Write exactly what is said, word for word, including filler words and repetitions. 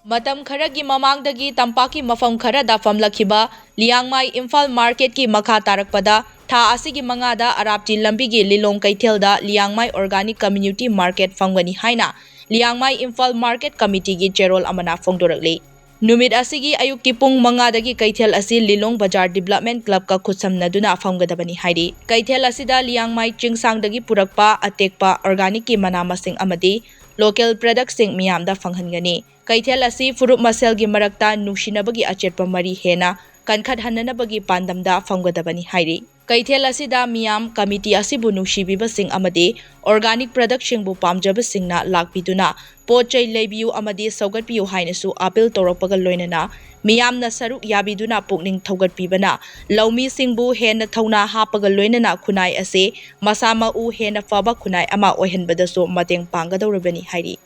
ꯃꯇꯝ ꯈꯔꯒꯤ ꯃꯃꯥꯡꯗꯒꯤ ꯇꯝꯄꯥꯛꯀꯤ ꯃꯐꯝ ꯈꯔꯗ ꯐꯝꯂꯛꯈꯤꯕ ꯂꯤꯌꯥꯡꯃꯥꯏ ꯏꯝꯐꯥꯜ ꯃꯥꯔꯀꯦꯠꯀꯤ ꯃꯈꯥ ꯇꯥꯔꯛꯄꯗ ꯊꯥ ꯑꯁꯤꯒꯤ ꯃꯉꯥꯗ ꯑꯔꯥꯞꯆꯤ ꯂꯝꯕꯤꯒꯤ ꯂꯤꯂꯣꯡ ꯀꯩꯊꯦꯜꯗ ꯂꯤꯌꯥꯡꯃꯥꯏ ꯑꯣꯔꯒꯥꯅꯤꯛ ꯀꯝꯃ꯭ꯌꯨꯅꯤꯇꯤ ꯃꯥꯔꯀꯦꯠ ꯐꯝꯒꯅꯤ ꯍꯥꯏꯅ ꯂꯤꯌꯥꯡꯃꯥꯏ ꯏꯝꯐꯥꯜ ꯃꯥꯔꯀꯦꯠ ꯀꯃꯤꯇꯤꯒꯤ ꯆꯦꯔꯣꯜ ꯑꯃꯅ ꯐꯣꯡꯗꯣꯔꯛꯂꯤ꯫ ꯅꯨꯃꯤꯠ ꯑꯁꯤꯒꯤ ꯑꯌꯨꯛꯀꯤ ꯄꯨꯡ ꯃꯉꯥꯗꯒꯤ ꯀꯩꯊꯦꯜ ꯑꯁꯤ ꯂꯤꯂꯣꯡ ꯕꯖꯥꯔ ꯗꯤꯕꯂꯞꯃꯦꯟ ꯀ꯭ꯂꯕꯀ ꯈꯨꯠꯁꯝꯅꯗꯨꯅ ꯐꯝꯒꯗꯕꯅꯤ ꯍꯥꯏꯔꯤ꯫ ꯀꯩꯊꯦꯜ ꯑꯁꯤꯗ ꯂꯤꯌꯥꯡꯃꯥꯏ ꯆꯤꯡꯁꯥꯡꯗꯒꯤ ꯄꯨꯔꯛꯄ ꯑꯇꯦꯛꯄ ꯑꯣꯔꯒꯥꯅꯤꯛꯀꯤ ꯃꯅꯥ ꯃꯁꯤꯡ ꯑꯃꯗꯤ ꯂꯣꯀꯦꯜ ꯄ꯭ꯔꯗꯛꯁꯤꯡ ꯃꯤꯌꯥꯝꯗ ꯐꯪꯍꯟꯒꯅꯤ꯫ ꯀꯩꯊꯦꯜ ꯑꯁꯤ ꯐꯨꯔꯨꯞ ꯃꯁꯦꯜꯒꯤ ꯃꯔꯛꯇ ꯅꯨꯡꯁꯤꯅꯕꯒꯤ ꯑꯆꯦꯠꯄ ꯃꯔꯤ ꯍꯦꯟꯅ ꯀꯟꯈꯠꯍꯟꯅꯅꯕꯒꯤ ꯄꯥꯟꯗꯝꯗ ꯐꯝꯒꯗꯕꯅꯤ ꯍꯥꯏꯔꯤ꯫ ꯀꯩꯊꯦꯜ ꯑꯁꯤꯗ ꯃꯤꯌꯥꯝ, ꯀꯃꯤꯇꯤ ꯑꯁꯤꯕꯨ ꯅꯨꯡꯁꯤꯕꯤꯕꯁꯤꯡ ꯑꯃꯗꯤ ꯑꯣꯔꯒꯥꯅꯤꯛ ꯄ꯭ꯔꯗꯛꯁꯤꯡꯕꯨ ꯄꯥꯝꯖꯕꯁꯤꯡꯅ ꯂꯥꯛꯄꯤꯗꯨꯅ ꯄꯣꯠ ꯆꯩ ꯂꯩꯕꯤꯌꯨ ꯑꯃꯗꯤ ꯁꯧꯒꯠꯄꯤꯌꯨ ꯍꯥꯏꯅꯁꯨ ꯑꯥꯄꯤꯜ ꯇꯧꯔꯛꯄꯒ ꯂꯣꯏꯅꯅ ꯃꯤꯌꯥꯝꯅ ꯁꯔꯨꯛ ꯌꯥꯕꯤꯗꯨꯅ ꯄꯨꯛꯅꯤꯡ ꯊꯧꯒꯠꯄꯤꯕꯅ ꯂꯧꯃꯤꯁꯤꯡꯕꯨ ꯍꯦꯟꯅ ꯊꯧꯅꯥ ꯍꯥꯞꯄꯒ ꯂꯣꯏꯅꯅ ꯈꯨꯟꯅꯥꯏ ꯑꯁꯤ ꯃꯁꯥ ꯃꯎ ꯍꯦꯟꯅ ꯐꯕ ꯈꯨꯟꯅꯥꯏ ꯑꯃ ꯑꯣꯏꯍꯟꯕꯗꯁꯨ ꯃꯇꯦꯡ ꯄꯥꯡꯒꯗꯧꯔꯤꯕꯅꯤ ꯍꯥꯏꯔꯤ꯫